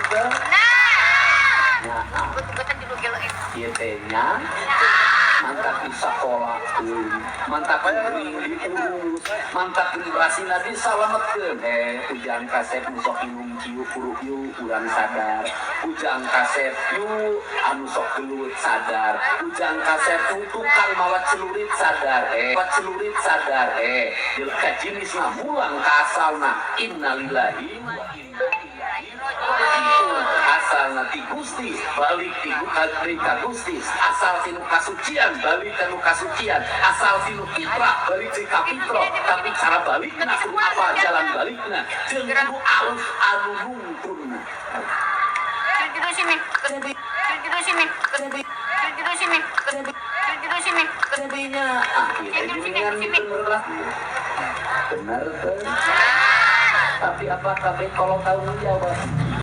Teu? Nah. Nyaah. Ugut-ugutan di gelo Ieu teh nya mantak di sekolah, mantak geuning diurus, mantak generasina disalametkeun. Ujang kasep nu sok minum ciu furu yu urang sadar, Ujang kasep yu anu sok gelut sadar, Ujang kasep nu tukang mawa celurit sadar, mawa celurit sadar, ka jenisna mulang ka asalna. Innalillahi wa inna ilaihi raji'un. Asalna ti Gusti balik ti ka Gusti, asal tinu kasucian balik ka nu kasucian, asal tinu fitrah balik ti ka fitrah. Tapi cara balikna kudu apa? Jalan balikna jeung kudu alus anu nungtunna. Tidur sini. Jadi Tidur sini. jadi Tidur sini. jadi Tidur sini. Jadinya akhirnya jenengan bener lah, bener tuh. Tapi apa kabeh kalau tanggung jawab?